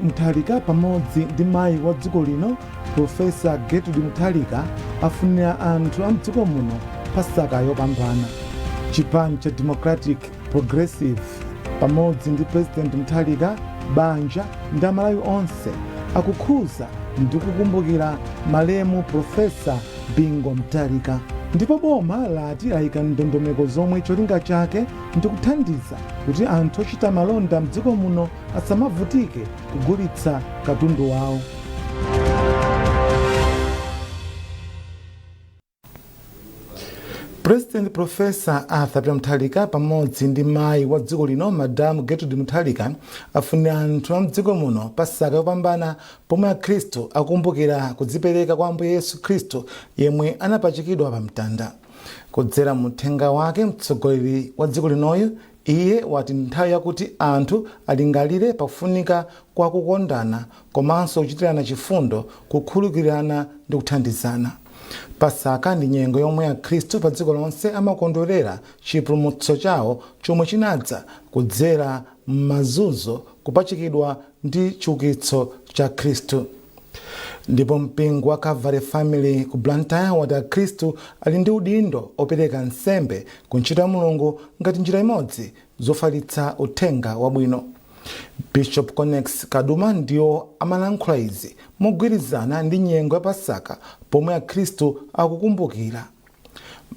Mutharika pamodzi ndi mayi wa dziko lino, Profesa Gertrude Mutharika, afunira anthu a mdziko muno Pasaka yopambana. Chipani cha Democratic Progressive pamodzi ndi President Mutharika, banja ndi Amalawi onse akukhuza ndi kukumbukira malemu Profesa Bingu Mutharika. Ndipo boma lati layika ndondomeko zomwe cholinga chake ndi kuthandiza kuti anthu ochita malonda mdziko muno asamavutike kugulitsa katundu wawo. President Professor Arthur Peter Mutharika pamodzi ndi mayi wa dziko lino, Madam Gertrude Mutharika, afunira anthu a mdziko muno Pasaka yopambana pomwe Akhristu akukumbukira kudzipereka kwa Ambuye Yesu Khristu yemwe anapachikidwa pa mtanda. Kudzera mu uthenga wake, mtsogoleri wa dziko linoyu iye wati ndi nthawi yakuti anthu alingalire pakufunika kwa kukondana komanso kuchitirana chifundo, kukhululukirana ndi kuthandizana. Pasaka ndi nyengo yomwe Akhristu pa dziko lonse amakondwerera chipulumutso chawo chomwe chinadza kudzera m'mazunzo, kupachikidwa ndi chiukitso cha Khristu. Ndipo mpingo wa Calvary Family ku Blantyre wati Akhristu ali ndi udindo opereka nsembe ku ntchito ya Mulungu ngati njira imodzi zofalitsa uthenga wabwino. Bishop Connex Kaduma ndiwo amalankhula izi mogwirizana ndi nyengo ya Pasaka pomwe Akhristu akukumbukira.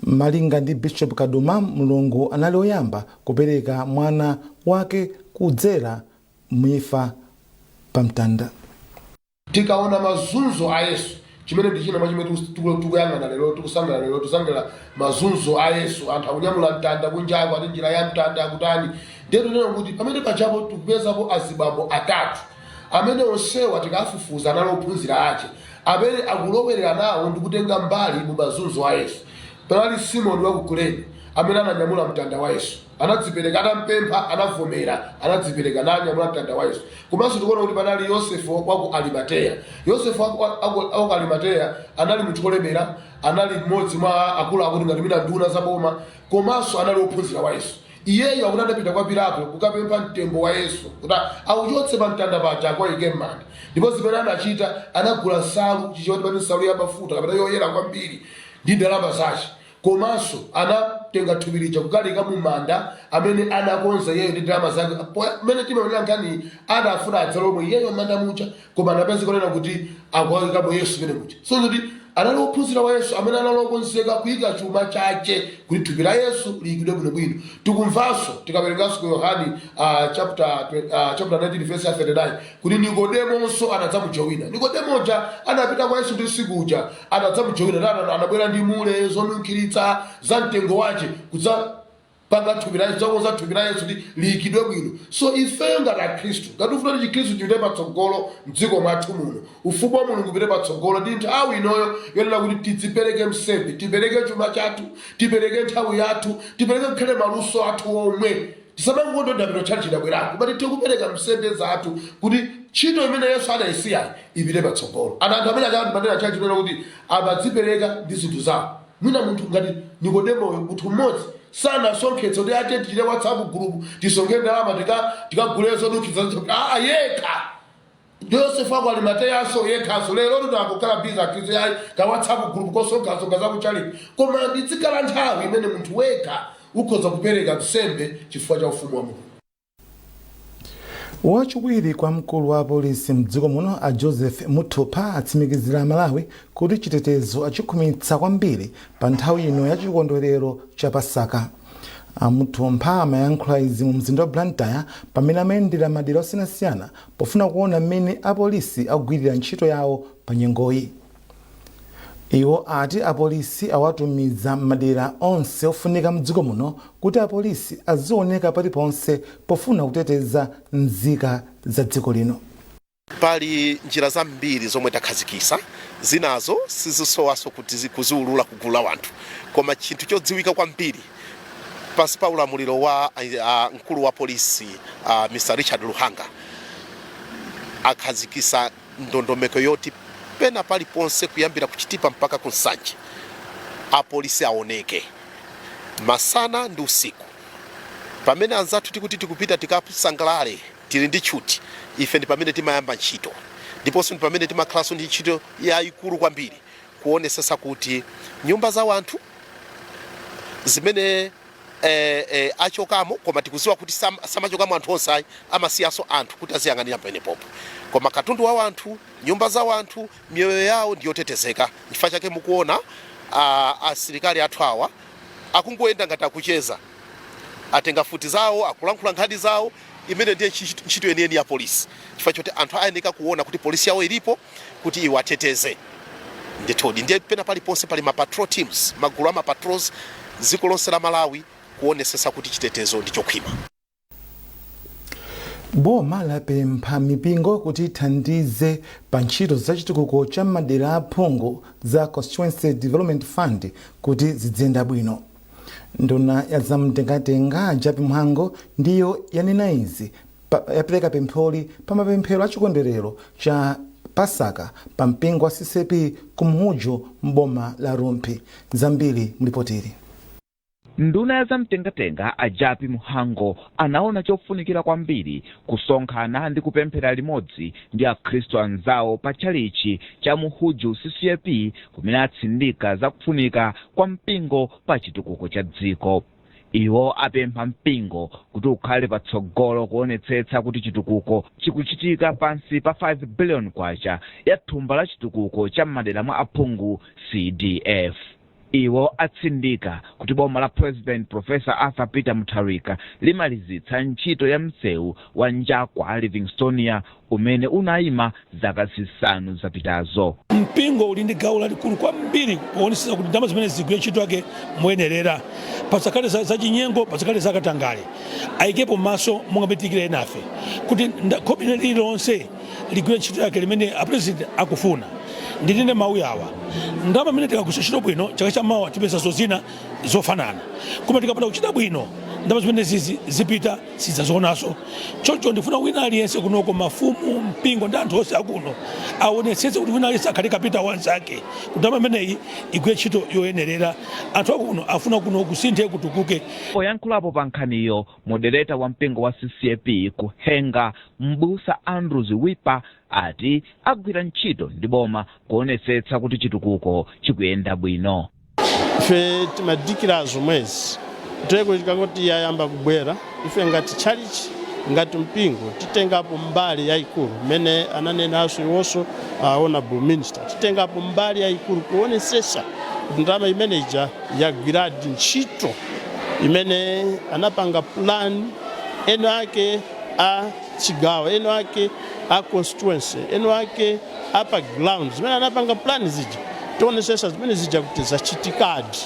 Malinga ndi Bishop Kaduma, Mulungu anali oyamba kupereka mwana wake kudzera muimfa pa mtanda. Tikaona mazunzo a Yesu, chimene ndi china mwa chimene tikuyang'ana lero, tikusangalala lero, tikusangalala mazunzo a Yesu, anthu akunyamula mtanda kunjako, ati njira ya mtanda akutani. Ndiye tinena kuti pamene pajapo tikupezapo azibambo atatu amene onsewa tikafufuza anali ophunzira ache amene akulowerera nawo ndi kutenga mbali mu mazunzo a Yesu. Panali Simoni wa ku Kurene amene ananyamula mtanda wa Yesu. Anadzipereka, atampempha anavomera, anadzipereka nanyamula mtanda wa Yesu. Komanso tikuona kuti panali Yosefe wa ku Arimateya. Yosefe wa ku Arimateya anali munthu wolemera, anali mmodzi mwa akuluakulu ngati mwina nduna za boma, komanso anali wophunzira wa Yesu. Iyeyo akuti anapita kwa Pilato kukapempha mtembo wa Yesu kuti auchotse pa mtanda paja akaike m'manda. Ndipo zimene anachita, anagula nsalu, Chichewa timati nsalu ya bafuta kapena yoyera kwambiri, ndi ndalama zache. Komanso anatenga thupi lija kukaliika mu manda amene anakonza iyeyo ndi ndalama zake. Mmene timaonera nkhaniyi, anafuna adzalowemo iyeyo m'manda muja, koma anapezeka kunena kuti akukaikamo Yesu mmene muja. So kuti anali wophunzira wa Yesu amene anali okonzeka kuika chuma chache kuti thupi la Yesu liyikidwe bwinobwino. Tikumvanso tikawerenganso ku Yohane chapter 19 verse ya 39 kuti Nikodemonso anadzamujowina. Nikodemo uja anapita kwa Yesu ndi usiku uja anadzamujowina, anabwera ndi mule, zonunkhiritsa za mtengo wache, kudzapanga thupi la Yesu, kudzakonza thupi la Yesu kuti liyikidwe bwino. So ifeyo ngati Akhristu, ngati tifuna kuti Chikhristu chipite patsogolo mdziko mwathu muno, ufumu wa Mulungu upite patsogolo, ndi nthawi inoyo yonena kuti tidzipereke msembe, tipereke chuma chathu, tipereke nthawi yathu, tipereke ngakhale maluso athu omwe. Tisamangokonda ndapita tchalitchi ndabwerako, koma tithe kupereka msembe zathu kuti ntchito imene Yesu adayisiyayi ipite patsogolo. Ana anthu amene aja timanena tchalitchi kunena kuti amadzipereka ndi zinthu zawo. Mwina munthu ngati Nikodemoyo, munthu mmodzi sanasonkhetse kuti ate tichite WhatsApp group tisonkhe ndalama tikagule zonunkhiritsa, aa, yekha. Yosefe wa ku Arimateyanso yekhanso. Lero lino akukhala busy akhristu ayi ka WhatsApp group kosonkhasonkha za kuchalichi, koma ndizikhala nthawi imene munthu wekha ukhoza kupereka nsembe chifukwa cha ufumu wa Mulungu. Wachiwiri kwa mkulu wa apolisi mdziko muno, a Joseph Mthupha, atsimikizira Amalawi kuti chitetezo achikhwimitsa kwambiri pa nthawi ino ya chikondwerero cha Pasaka. A Mthupha amayankhula izi mu mzinda wa Blantyre pamene amayendera madera osiyanasiyana pofuna kuona mmene apolisi akugwirira ntchito yawo pa nyengoyi. Iwo ati apolisi awatumiza m'madera onse ofunika mdziko muno kuti apolisi azioneka paliponse pofuna kuteteza nzika za dziko lino. Pali njira zambiri zomwe takhazikisa, zinazo sizisowanso kuti kuziulula ku gulu la wanthu, koma chinthu chodziwika kwambiri pansi pa ulamuliro wa mkulu wa polisi, Mr Richard Luhanga, akhazikisa ndondomeko yoti pena paliponse kuyambira ku Chitipa mpaka ku Nsanje apolisi aoneke masana ndi usiku. Pamene anzathu tikuti tikupita tikasangalale, tili ndi tchuti, Ife ndi pamene timayamba ntchito, ndiponso ndi pamene timakhalanso ndi ntchito yayikulu kwambiri kuonesesa kuti nyumba za wanthu zimene achokamo, koma tikuziwa kuti samachokamo anthu onse ayi, amasiyanso anthu kuti aziyang'anira pamenepopo, koma katundu wa wanthu, nyumba za wanthu, miyoyo yawo ndiyotetezeka. Chifukwa chake mukuona asilikali athu awa akungoyenda ngati akucheza, atenga futi zawo, akulankhula nkhani zawo. Imene ndiye ntchito yeniyeni ya polisi, chifukwa choti anthu ayeneka kuona kuti polisi yawo ilipo kuti iwateteze ndithudi. Ndiye pena paliponse pali ma patrol teams, magulu ama patrols dziko lonse la Malawi, kuonesesa kuti chitetezo ndi chokhwima. Boma lapempha mipingo kuti ithandize pa ntchito zachitukuko cha madera aphungu za Constituency Development Fund kuti ziziyenda bwino. Nduna ya zamtengatenga Jappie Mhango ndiyo yanena izi, yapereka pempholi pa mapemphero a chikondwerero cha Pasaka pa mpingo wa CCAP ku Mhuju mboma la Rumphi. Zambiri mlipoteri. Nduna ya zamtengatenga a Jappie Mhango anaona chofunikira kwambiri kusonkhana ndi kupemphera limodzi ndi akhristu anzawo pa tchalichi cha Muhuju CCAP, kumene atsindika zakufunika kwa mpingo pa chitukuko cha dziko. Iwo apempha mpingo kuti ukhale patsogolo kuonetsetsa kuti chitukuko chikuchitika pansi pa 5 billion kwacha ya thumba la chitukuko cha madera mwa aphungu, CDF. Iwo atsindika kuti boma la President Professor Arthur Peter Mutharika limalizitsa ntchito ya msewu wa Njakwa Livingstonia umene unayima zaka 5 zapitazo. Mpingo uli ndi gawo lalikulu kwambiri kuonetsetsa kuti ndalama zimene zigwire ntchito yake moyenerera, pasakhale zachinyengo, pasakhale zakatangale. Ayikepo maso monga mitikire enafe kuti khobiri lililonse ligwire ntchito yake limene a President akufuna. Ndinene mawu awa: ndalama imene tikagwiritsa ntchito bwino, chaka chamawa tipezanso zina zofanana, koma tikapanda kuchita bwino, ndalama zimene zizi zipita, sidzazionanso. Choncho ndifuna wina aliyense kunoko, mafumu, mpingo ndi anthu onse akuno, aonetsetse kuti wina aliyense akhale kapita wanzake kuti ndalama imeneyi igwire ntchito yoyenerera. Anthu akuno afuna kuno kusinthe, kutukuke. Poyankhulapo pa nkhaniyo, moderator wa mpingo wa CCAP ku Henga, Mbusa Andrews Wipa, ati agwira ntchito ndi boma kuonetsetsa kuti chitukuko chikuyenda bwino. Ife timadikira zomwezi kuteko chikangoti yayamba kubwera, ife ngati tchalichi, ngati mpingo, titengapo mbali yayikulu mmene ananenanso iwonso honorable minister. Titengapo mbali yayikulu kuonesesa kuti ndalama imeneja yagwiradi ntchito imene anapanga plan eno ake a chigawo, eno ake a constituency, eno ake a pa ground. Zimene anapanga plan zija, tionesesa zimene zija kuti zachitikadi.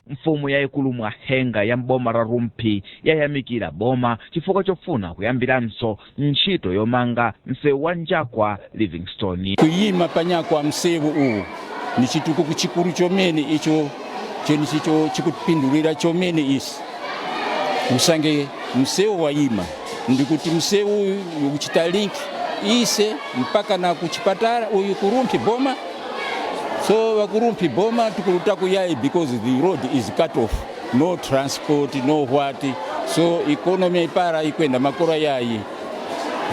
Mfumu yayikulu Mwahenga ya mboma la Rumphi yayamikira boma chifukwa chofuna kuyambiranso ntchito yomanga msewu wa Njakwa Livingstone. Kuyima panyakwa msewu uwu ni chitukuko chikulu chomene icho chenichicho chikutipindulira chomene isi msange msewu wayima, ndikuti msewu uyu ukuchita link ise mpaka na kuchipatala uyu kuRumphi boma. So vakuRumphi boma tikuluta kuyayi because the road is cut off, no transport, no what. So economy ipara ikwenda makora yayi,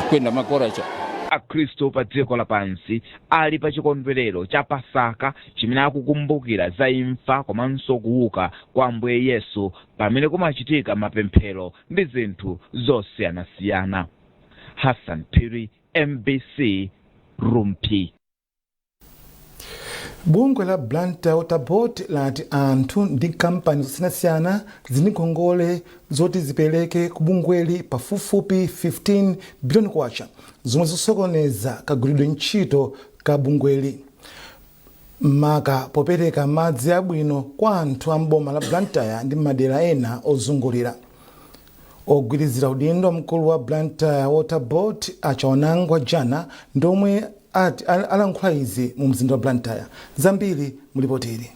ikwenda makora cha. Akhristu pa dziko lapansi ali pa chikondwerero cha Pasaka chimene akukumbukira za imfa komanso kuuka kwa Ambuye Yesu, pamene kumachitika mapemphero ndi zinthu zosiyanasiyana. Hassan Phiri, MBC, Rumphi. Bungwe la Blantyre Water Board lati anthu ndi kampani zosiyanasiyana zili nkhongole zoti zipereke ku bungweli pafupifupi 15 biliyoni kwacha, zomwe zikusokoneza kagwiridwe ntchito ka bungweli, maka popereka madzi abwino kwa anthu a mboma la Blantyre ndi madera ena ozungulira. Ogwirizira udindo mkulu wa Blantyre Water Board Achawanangwa Jana ndomwe ati alankhula izi mu mzinda wa Blantyre. Zambiri mulipoteri.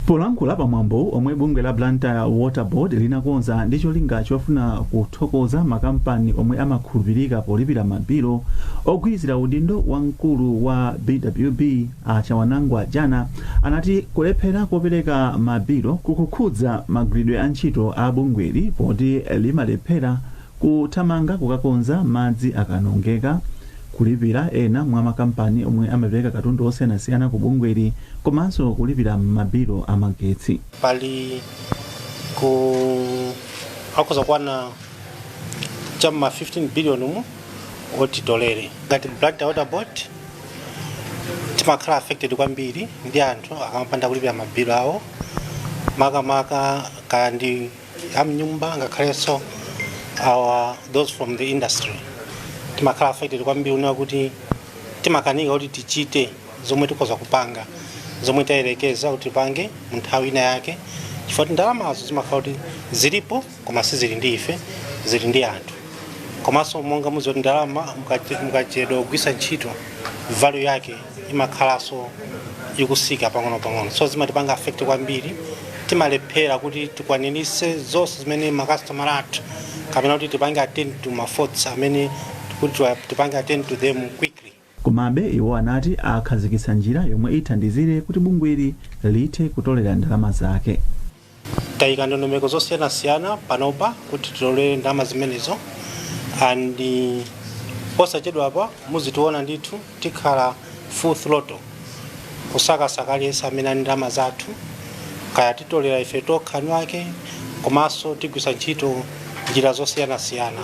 Polankhula pamwambo omwe bungwe la Blantyre Water Board linakonza ndi cholinga chofuna kuthokoza makampani omwe amakhulupirika polipira mabilo, ogwirizira udindo wamkulu wa BWB Achawanangwa Jana anati kulephera kopereka mabilo kukukhudza magwiridwe a ntchito a bungweli, poti limalephera Kuthamanga kukakonza madzi akanongeka, kulipira ena mwa makampani omwe amapereka katundu osiyanasiyana ku bungweli, komanso kulipira mabilo amagetsi. Pali ku akhoza kwana cham'ma 15 billion mu otitolere. Ngati Blantyre Water Board timakhala affected kwambiri ndi anthu akamapanda kulipira mabilo awo, makamaka kaya ndi amnyumba, ngakhalenso our those from the industry. Timakhala affected kwambiri unena kuti timakanika kuti tichite zomwe tikhoza kupanga, zomwe tayerekeza kuti tipange mu nthawi ina yake, chifukwa kuti ndalamazo zimakhala kuti zilipo koma sizili ndi ife, zili ndi anthu. Komanso monga mudziwa kuti ndalama mukachedwa kugwisa ntchito, value yake imakhalanso ikusika pang'ono-pang'ono. So zimatipanga affect kwambiri, timalephera kuti tikwanirise zonse zimene makastomera athu, kapena kuti tipange attend to ma faults amene kuti tipange attend to them quickly. Komabe iwo anati akhazikitsa njira yomwe ithandizire kuti bungweli lithe kutolera ndalama zake. Tayika ndondomeko zosiyanasiyana panopa kuti titolere ndalama zimenezo, and posachedwapa muzitiona ndithu tikhala full throttle kusakasaka aliyense amene ali ndalama zathu, kaya titolera ife tokha ake, komanso tigwisa ntchito njira zosiyanasiyana,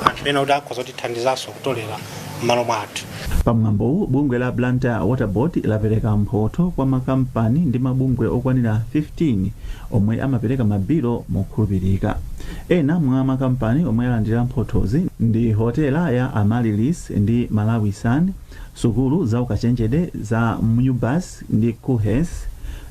anthu ena kuti akhoza kutithandizanso kutolera m'malo mwathu. Pamwambowu, bungwe la Blantyre Water Board lapereka mphotho kwa makampani ndi mabungwe okwanira 15 omwe amapereka mabilo mokhulupirika. Ena mwa makampani omwe alandira mphothozi ndi hotela ya Amaryllis ndi Malawi Sun, sukulu za ukachenjede za MUBAS ndi KUHeS,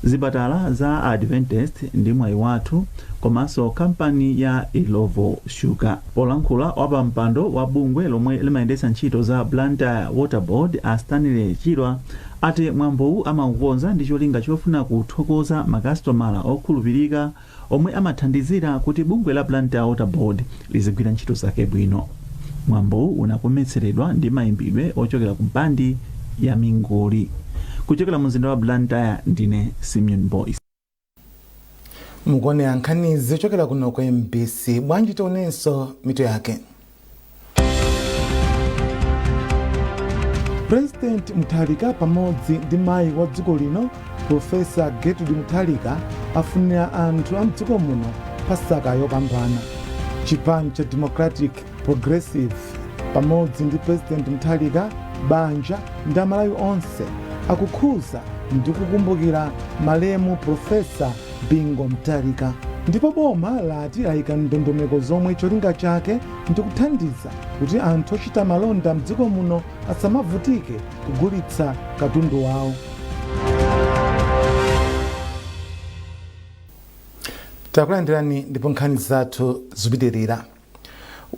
zipatala za Adventist ndi Mwayi Wathu, komanso kampani ya Illovo Sugar. Polankhula, wapampando wa bungwe lomwe limayendetsa ntchito za Blantyre Water Board, a Stanley Chilwa, ati mwambowu amaukonza ndi cholinga chofuna kuthokoza makasitomala okhulupirika omwe amathandizira kuti bungwe la Blantyre Water Board lizigwira ntchito zake bwino. Mwambowu unakometseredwa ndi mayimbidwe ochokera ku bandi ya Mingoli. Kuchokera mu mzinda wa Blantyre, ndine Simeon Boyce. Mukuonera nkhanizi zochokera kuno ku MBC. Bwanji tionenso mitu yake. President Mutharika pamodzi ndi mayi wa dziko lino, Profesa Gertrude Mutharika, afunira anthu a mdziko muno Pasaka yopambana. Chipani cha Democratic Progressive pamodzi ndi President Mutharika, banja ndi Amalawi onse akukhuza ndi kukumbukira malemu Profesa Bingu Mutharika. Ndipo boma lati layika ndondomeko zomwe cholinga chake ndi kuthandiza kuti anthu ochita malonda mdziko muno asamavutike kugulitsa katundu wawo. Takulandirani ndipo nkhani zathu zikupitirira.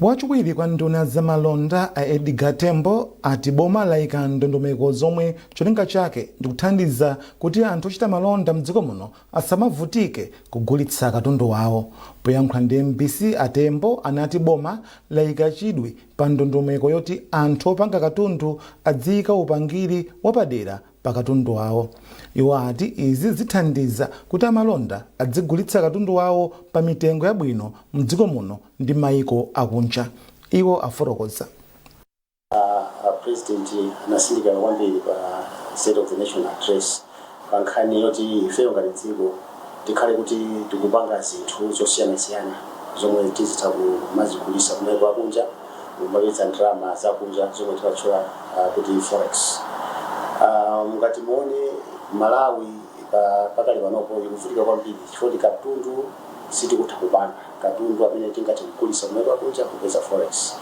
Wachiwiri kwa nduna zamalonda, a Edgar Tembo, ati boma layika ndondomeko zomwe cholinga chake ndikuthandiza kuti anthu ochita malonda mdziko muno asamavutike kugulitsa katundu wawo. Poyankhula ndi MBC, a Tembo anati boma layika chidwi pa ndondomeko yoti anthu opanga katundu adziyika upangiri wapadera pa katundu wawo. Iwo ati izi zithandiza kuti amalonda adzigulitsa katundu wawo pa mitengo yabwino mdziko muno ndi mayiko akunja. Iwo afotokoza. President anasindika kwambiri pa State of the Nation Address pa nkhani yoti ifeyo ngati dziko tikhale kuti tikupanga zinthu zosiyanasiyana zomwe tizitha kumazigulisa kumayiko akunja, kumapeza ndalama zakunja zomwe timatchula kuti forex. Ngati muone Malawi pakali panopo ikuvutika kwambiri chifukwa katundu sitikutha kupanga, katundu amene tingathe kugulisa kumayiko akunja kupeza forex.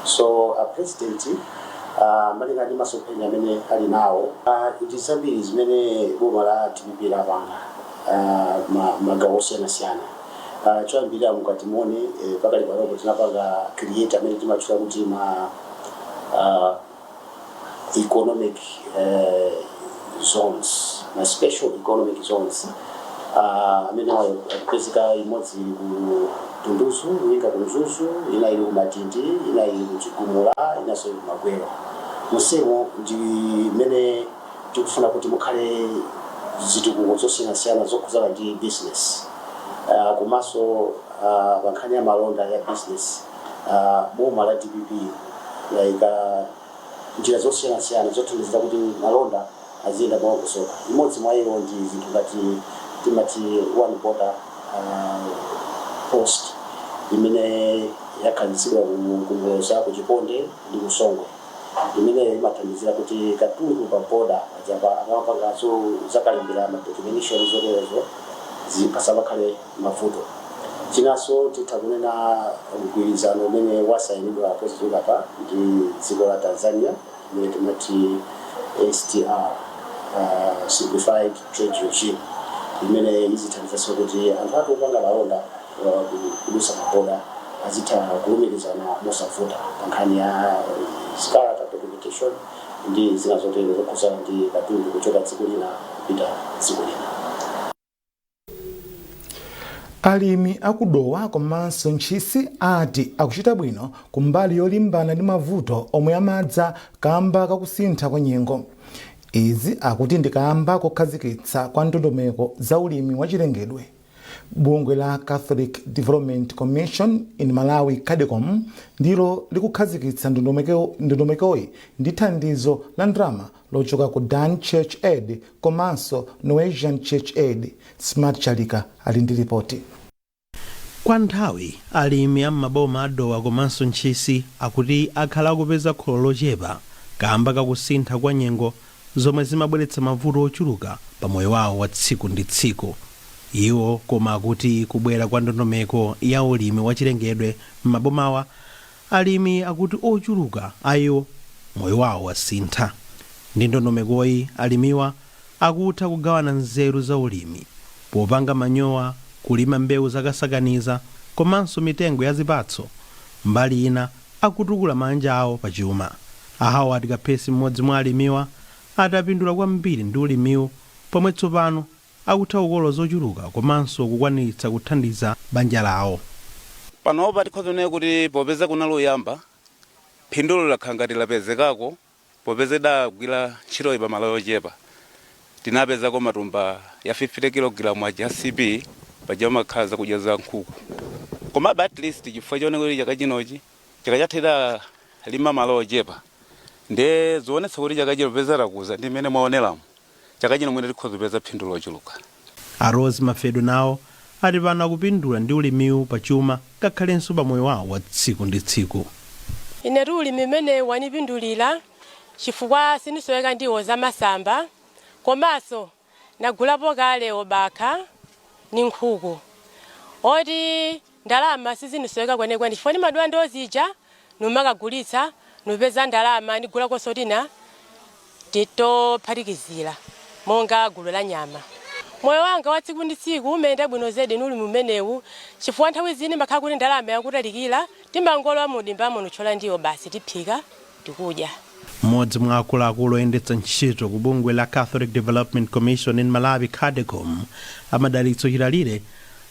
So President, malinga ndi masomphenya amene ali nawo, ndi zambiri zimene boma la DPP lapanga magawo osiyanasiyana. Choyambirira, mukati muone, pakali panopo tinapanga create amene timatchula kuti ma economic zones, ma special economic zones, amene akupezeka imodzi ili ku Dunduzu, ina ku Mzuzu, ina ili ku Matindi, ina ili ku Chigumula, inanso ili ku Magwero. Monsemo ndi mmene tikufuna kuti mukhale zitukuko zosiyanasiyana zokhuzana ndi business, komanso pa nkhani ya malonda ya business. Boma la DPP layika njira zosiyanasiyana zothandizira kuti malonda aziyenda mwalongosoka. Imodzi mwa iwo ndi zinthu ngati timati one border post imene yakhazikitsidwa ku Muloza, ku Chiponde ndi ku Songwe, imeneyo imathandizira kuti katundu pa border pajapa akamapanganso zakalembera, ma documentation zoterezo, pasamakhale mavuto. Chinanso titha kunena mgwirizano umene wasayinidwa posachedwapa ndi dziko la Tanzania, imene timati STR, Simplified Trade Regime, imene izithandizanso kuti anthu athu opanga malonda kudutsa maboda azitha kulumikizana mosavuta pa nkhani ya zikalata, documentation ndi zina zotere zokhuzana ndi katundu kuchoka dziko lina kupita dziko lina. Alimi akuDowa komanso Ntchisi ati akuchita bwino kumbali yolimbana ndi mavuto omwe amadza kamba kakusintha kwa nyengo. Izi akuti ndi kamba kokhazikitsa kwa ndondomeko za ulimi wachilengedwe. Bungwe la Catholic Development Commission in Malawi, CADECOM, ndilo likukhazikitsa ndondomekoyi ndi thandizo la ndalama lochoka ku Dan Church Aid komanso Norwegian Church Aid. Smart Chalika ali ndi ripoti. Kwa nthawi alimi am'maboma aDowa komanso Ntchisi akuti akhala akupeza kholo lochepa kamba kakusintha kwa nyengo, zomwe zimabweretsa mavuto ochuluka pa moyo wawo wa tsiku ndi tsiku. Iwo koma akuti kubwera kwa ndondomeko ya ulimi wachilengedwe m'mabomawa, alimi akuti ochuluka a iwo moyo wawo wasintha. Ndi ndondomekoyi, alimiwa akutha kugawana nzeru za ulimi popanga manyowa, kulima mbewu zakasakaniza komanso mitengo ya zipatso. Mbali ina akutukula manja awo pachuma. A Howard Kaphesi, mmodzi mwa alimiwa, atapindula kwambiri ndi ulimiwu pomwe tsopano akutha kukolola zochuluka komanso kukwaniritsa kuthandiza banja lawo. Panopa tikhoza kunena kuti popeza kunali uyamba, phindulo lakhala ngati lapezekako. Popeza idagwira ntchitoyi pamalo yochepa, tinapezako matumba ya 50 kg aja CP, paja makhala zakudya za nkhuku. Komabe at least chifukwa chonena kuti chaka chinochi, chaka chatha idalima malo ochepa, ndiye zionetsa kuti chaka chino popeza takuza ndi mmene mwaoneramo, chaka chino mwina tikhoza kupeza phindu lochuluka. A Rose Mafedwe nawo ati pano akupindula ndi ulimiwu pachuma ngakhalenso pa moyo wawo wa tsiku ndi tsiku. Ine ulimi umene wanipindulira chifukwa sinisoweka ndiwo zamasamba, komanso nagulapo kale obakha ni nkhuku, oti ndalama sizinisoweka kwenikweni chifukwa ndimadula ndiwo zija, numakagulitsa, nupeza ndalama, nigulakonso tina titophatikizira monga gulu la nyama. Moyo wanga wa tsiku ndi tsiku umayenda bwino zedi ni ulimi umenewu, chifukwa nthawi zini makhala kuti ndalama yakutalikira, timangolowa mudimbamo, nuthyola ndiwo basi, tiphika, tikudya. Mmodzi mwa akuluakulu oyendetsa ntchito ku bungwe la Catholic Development Commission in Malawi, CADECOM, aMadalitso Chilalire,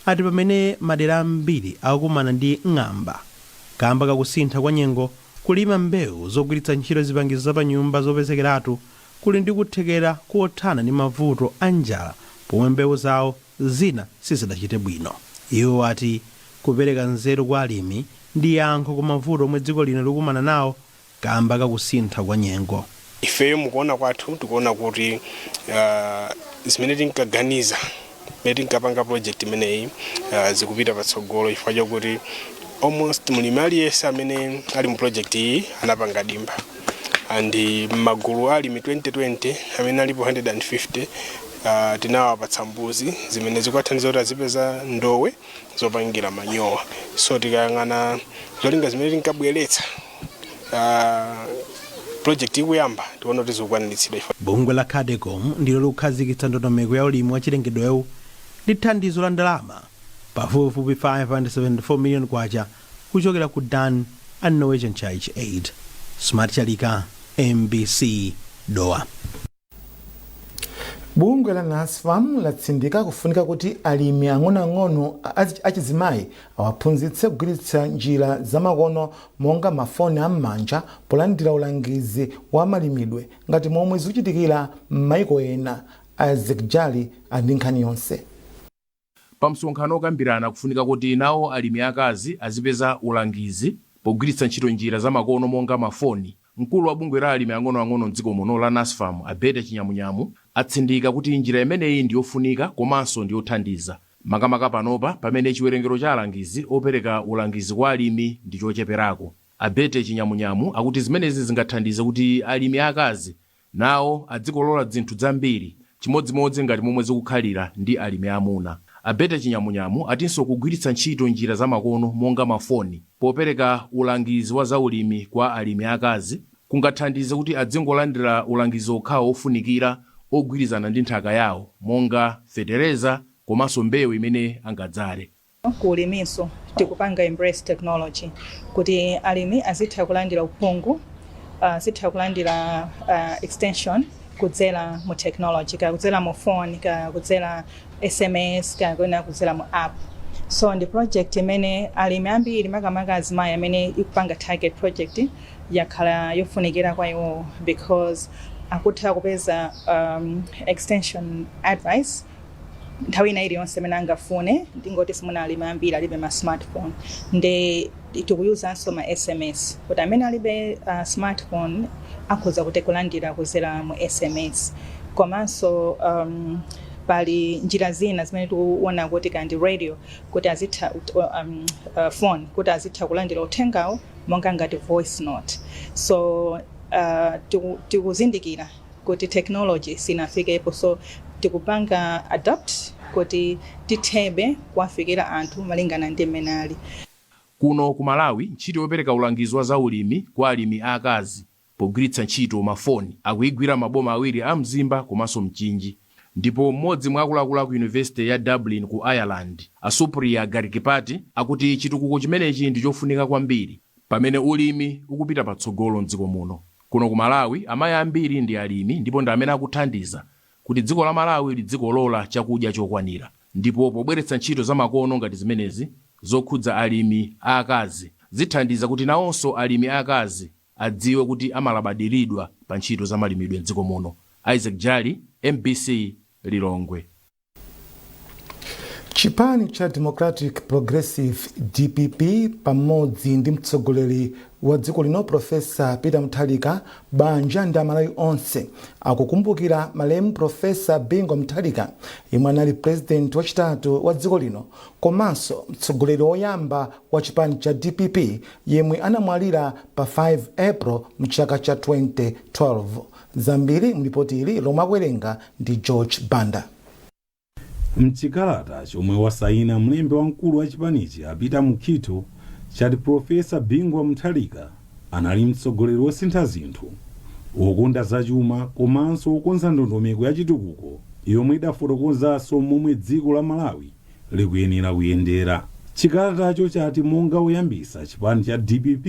ati pamene madera ambiri akukumana ndi ng'amba kamba kakusintha kwa nyengo, kulima mbewu zogwiritsa ntchito zipangizo zapanyumba zopezekeratu kuli ndi kuthekera kothana ndi mavuto a njala pomwe mbewu zawo zina sizidachite bwino. Iwo ati kupereka nzeru kwa alimi ndi yankho ku mavuto omwe dziko lino likumana nawo kamba kakusintha kwa nyengo. Ifeyo mukuona kwathu tikuona kuti zimene tinkaganiza mmene tinkapanga project imeneyi zikupita patsogolo, chifukwa chokuti almost mlimi aliyense amene ali mu project iyi anapanga dimba, and m'magulu alimi 2020 amene alipo 150, tinawapatsa mbuzi zimene zikuwathandiza kuti azipeza ndowe zopangira manyowa. So tikayang'ana zolinga zimene tinkabweretsa project ikuyamba, tiona kuti zikukwaniritsidwa. Bungwe la CADECOM ndilo likukhazikitsa ndondomeko ya ulimi wa chilengedwewu ndi thandizo la ndalama pafupifupi 574 million kwacha kuchokera ku Dan and Norwegian Church Aid. Smart Chalika, MBC, Dowa. Bungwe la NASFAM latsindika kufunika kuti alimi ang'onoang'ono achizimayi awaphunzitse kugwiritsa njira zamakono monga mafoni am'manja polandira ulangizi wa malimidwe, ngati momwe zikuchitikira m'maiko ena. Isaac Jali ali ndi nkhani yonse. Pa msonkhano okambirana kufunika kuti nawo alimi akazi azipeza ulangizi Pogwiritsa ntchito njira zamakono monga mafoni, mkulu wa bungwe la alimi ang'onoang'ono mdziko muno la NASFAM, Abete Chinyamunyamu, atsindika kuti njira imeneyi ndi yofunika komanso ndi yothandiza, makamaka panopa pamene chiwerengero cha alangizi opereka ulangizi kwa alimi ndi chocheperako. Abete Chinyamunyamu akuti zimenezi zingathandize kuti alimi akazi nawo adzikolola zinthu zambiri, chimodzimodzi ngati momwe zikukhalira ndi alimi amuna. Abete Chinyamunyamu atinso kugwiritsa ntchito njira zamakono monga mafoni popereka ulangizi wa zaulimi kwa alimi akazi kungathandize kuti adzingolandira ulangizi okhawo ofunikira ogwirizana ndi nthaka yawo, monga fetereza komanso mbewu imene angadzale. Ku uliminso tikupanga embrace technology kuti alimi azitha kulandira uphungu, azitha kulandira extension kudzera mu technology, kaya kudzera mu phone, kaya kudzera SMS, kaya kwena kudzera mu app. So ndi project imene alimi ambiri, makamaka azimayi amene ikupanga target, project yakhala yofunikira kwa iwowo because akutha kupeza extension advice nthawi ina iliyonse imene angafune. Ndingoti simuna alimi ambiri alibe ma smartphone, nde tikuyuzanso ma SMS kuti amene alibe smartphone akhoza kuti kulandira kudzera mu SMS. Komanso pali njira zina zimene tikuona kuti kandi radio kuti azitha phone kuti azitha kulandira uthengawo monga ngati voice note. So tikuzindikira kuti technology sinafikepo, so tikupanga adapt kuti tithebe kuwafikira anthu malingana ndi mmene ali. Kuno ku Malawi, ntchito yopereka ulangizi wa zaulimi kwa alimi aakazi pogwiritsa ntchito mafoni akuyigwira maboma awiri a Mzimba komanso Mchinji. Ndipo mmodzi mwa akuluakulu aku Yunivesite ya Dublin ku Ireland, Asupriya Garikipati, akuti chitukuko chimenechi ndi chofunika kwambiri pamene ulimi ukupita patsogolo mdziko muno. Kuno ku Malawi, amayi ambiri ndi alimi ndipo ndi amene akuthandiza kuti dziko la Malawi lidzikolola chakudya chokwanira. Ndipo pobweretsa ntchito zamakono ngati zimenezi zokhudza alimi aakazi, zithandiza kuti nawonso alimi aakazi adziwe kuti amalabadiridwa pa ntchito za malimidwe mdziko muno. Isaac Jali, MBC, Lilongwe. Chipani cha Democratic Progressive, DPP, pamodzi ndi mtsogoleri wa dziko lino, Profesa Peter Mutharika, banja ndi Amalawi onse akukumbukira malemu Profesa Bingu Mutharika, yemwe anali president wachitatu wa dziko lino komanso mtsogoleri woyamba wa chipani cha DPP, yemwe anamwalira pa 5 April mchaka cha 2012. Zambiri mlipoti ili lomwe akuwerenga ndi George Banda. Mchikalata chomwe wasayina mlembi wamkulu wa chipanichi, a Peter Mukhito, chati Profesa Bingu Mutharika anali mtsogoleri wosintha zinthu, wokonda zachuma komanso wokonza ndondomeko ya chitukuko yomwe idafotokozanso momwe dziko la Malawi likuyenera kuyendera. Chikalatacho chati monga woyambisa chipani cha DPP,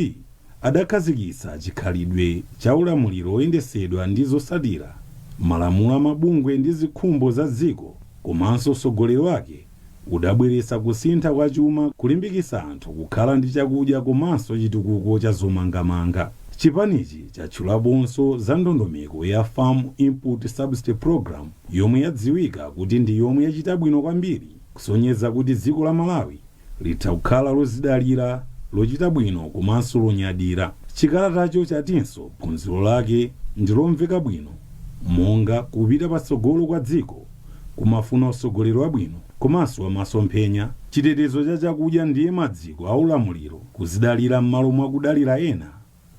adakhazikitsa chikhalidwe cha ulamuliro woyendesedwa ndi zosatira malamulo amabungwe ndi zikhumbo za dziko, komanso utsogoleri wake udabweretsa kusintha kwa chuma, kulimbikitsa anthu kukhala ndi chakudya komanso chitukuko cha zomangamanga. Chipanichi chatchulaponso za ndondomeko ya Farm Input Subsidy Program, yomwe yadziwika kuti ndi yomwe yachita bwino kwambiri kusonyeza kuti dziko la Malawi litha kukhala lozidalira, lochita bwino komanso lonyadira. Chikalatacho chatinso phunziro lake ndi lomveka bwino, monga kupita patsogolo kwa dziko kumafuna utsogoleri wabwino komanso wamasomphenya, chitetezo cha chakudya ndiye maziko a ulamuliro, kuzidalira m'malo mwa kudalira ena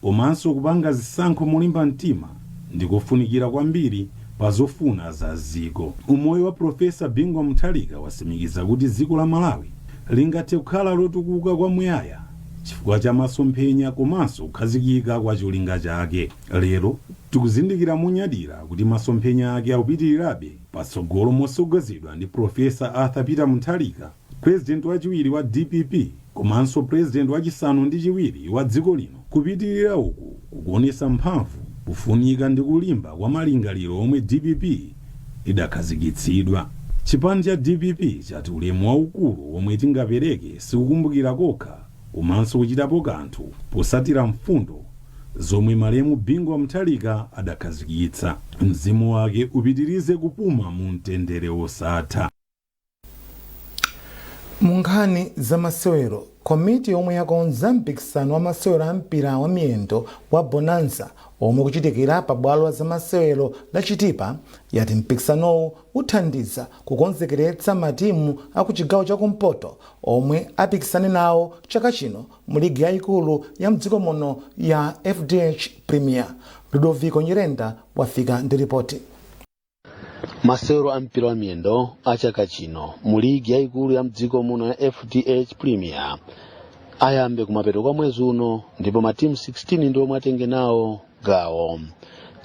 komanso kupanga zisankho molimba mtima ndikofunikira kwambiri pa zofuna za dziko. Umoyo wa Profesa Bingu Mutharika wasimikiza kuti dziko la Malawi lingathe kukhala lotukuka kwamuyaya chifukwa cha masomphenya komanso kukhazikika kwa cholinga chake. Lero tikuzindikira monyadira kuti masomphenya ake akupitirirabe patsogolo motsogozedwa ndi Profesa Arthur Peter Mutharika, Purezidenti wachiwiri wa DPP komanso Purezidenti wachisanu ndi chiwiri wa dziko lino. Kupitirira uku kukuonetsa mphamvu, kufunika ndi kulimba kwa malingaliro omwe DPP idakhazikitsidwa. Chipani cha DPP chati ulemu waukulu womwe tingapereke sikukumbukira kokha komanso kuchitapo kanthu posatira mfundo zomwe malemu Bingu wa Mutharika adakhazikitsa. Mzimu wake upitirize kupuma mu mtendere wosatha. Mu Nkhani za masewero. Komiti yomwe yakonza mpikisano wa masewero a mpira wa miyendo wa Bonanza omwe kuchitikira pa bwalo la zamasewero la Chitipa yati mpikisanowu uthandiza kukonzekeretsa matimu aku chigawo chakumpoto omwe apikisane nawo chaka chino mu ligi yayikulu ya mdziko muno ya FDH Premier. Ludovico Nyirenda wafika ndi ripoti. Masewero a mpira wa miyendo a chaka chino mu ligi yayikulu ya mdziko muno ya FDH Premier ayambe kumapeto kwa mwezi uno, ndipo matimu 16 ndi omwe atenge nawo gawo.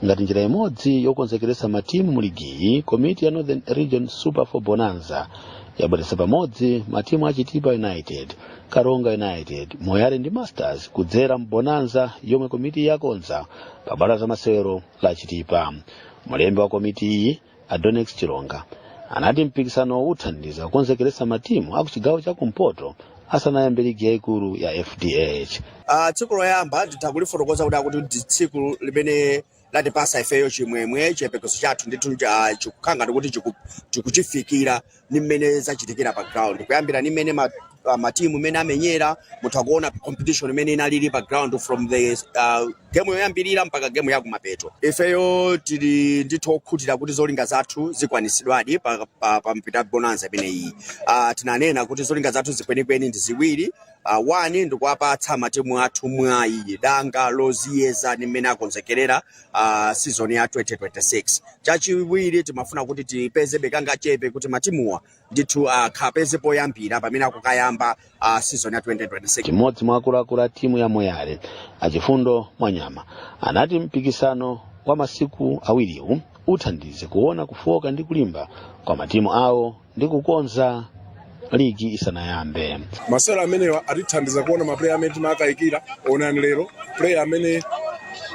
Ngati njira imodzi yokonzekeretsa matimu mu ligiyi, komiti ya Northern Region Super 4 Bonanza yabweretsa pamodzi matimu a Chitipa United, Karonga United, Moyale ndi Masters kudzera mbonanza yomwe komiti yakonza pa bwalo la masewero la Chitipa. Mlembi wa komiti iyi, Adonex Chilonga, anati mpikisano uthandiza kukonzekeretsa matimu aku chigawo chakumpoto asanayambe ligi yayikulu ya FDH. Tsiku loyamba nditha kulifotokoza kuti akuti ndi tsiku limene latipasa ifeyo chimwemwe. Chiyembekezo chathu ndithu chikukhala ngati kuti tikuchifikira ni mmene zachitikira pa ground, kuyambira ni mmene matimu imene amenyera. Mutha kuona competition imene inalili pa ground from the game yoyambirira mpaka game yakumapeto. Ifeyo tili ndithu okhutira kuti zolinga zathu zikwanisidwadi pa mpita bonanza imeneyi. Tinanena kuti zolinga zathu zikwenikweni ndi ziwiri. One, ndikuwapatsa matimu athu mwayi, danga loziyeza ni mmene akonzekerera season ya 2026. Chachiwiri, timafuna kuti tipeze bekanga chepe kuti matimuwa ndithu akhapeze poyambira pamene akukayamba season ya 2026. Chimodzi mwa akuluakulu a timu ya Moyale, Achifundo Mwanyama, anati mpikisano wa masiku awiriwu uthandize kuona kufoka ndi kulimba kwa matimu awo ndi kukonza ligi isanayambe. Masewero amenewa atithandiza kuona maplayer amene timakayikira. Onani lero, player amene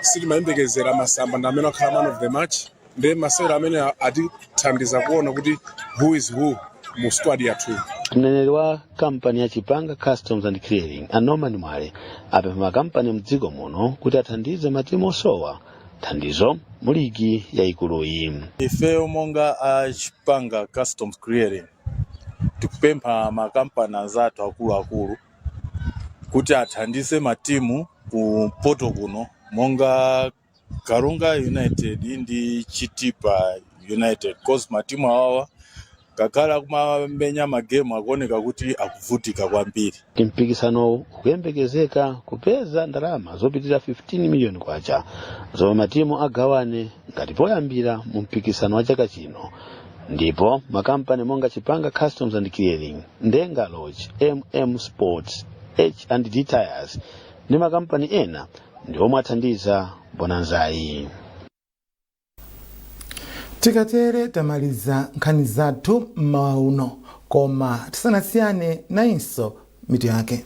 sitimayembekezera, Masamba, ndi amene akhala man of the match. Ndi masewero amene atithandiza kuona kuti who is who mu squad yathu. Mneneri wa kampani ya Chipanga Customs and Clearing, a Norman Mwale, apempha makampani mdziko muno kuti athandize matimu osowa thandizo mu ligi yayikuluyi. Ifeyo monga a Chipanga Customs Clearing tikupempha makampani anzathu akuluakulu kuti athandize matimu kumpoto kuno monga Karonga United ndi Chitipa United, cause matimu awawa ngakhale akumamenya magemu akuoneka kuti akuvutika kwambiri. Mpikisanowu ukuyembekezeka kupeza ndalama zopitirira 15 miliyoni kwacha zomwe matimu agawane ngati poyambira mu mpikisano wa chaka chino, ndipo makampani monga Chipanga Customs and Clearing, Ndenga Lodge, Sports, H&D Tires ndi makampani ena ndi omwe athandiza bonanzayi. Tikatere tamaliza nkhani zathu mmawa uno, koma tisanasiyane, nayinso mitu yake.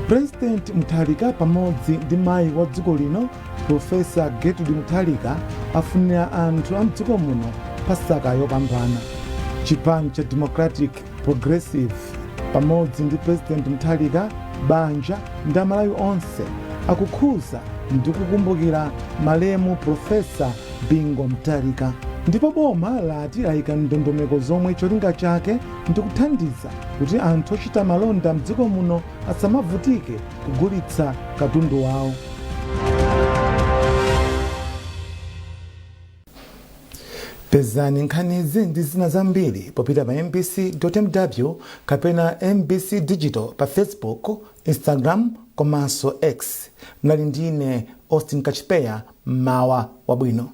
President Mutharika pamodzi ndi mayi wa dziko lino, Profesa Gertrude Mutharika, afunira anthu a mdziko muno Pasaka yopambana. Chipani cha Democratic Progressive pamodzi ndi President Mutharika, banja ndi Amalawi onse akukhuza ndi kukumbukira malemu Profesa Bingu Mutharika. Ndipo boma lati layika ndondomeko zomwe cholinga chake ndi kuthandiza kuti anthu ochita malonda mdziko muno asamavutike kugulitsa katundu wawo. Pezani nkhanizi ndi zina zambiri popita pa mbc.mw kapena MBC Digital pa Facebook, Instagram komanso X. Mnali ndine Austin Kachipeya. Mmawa wabwino.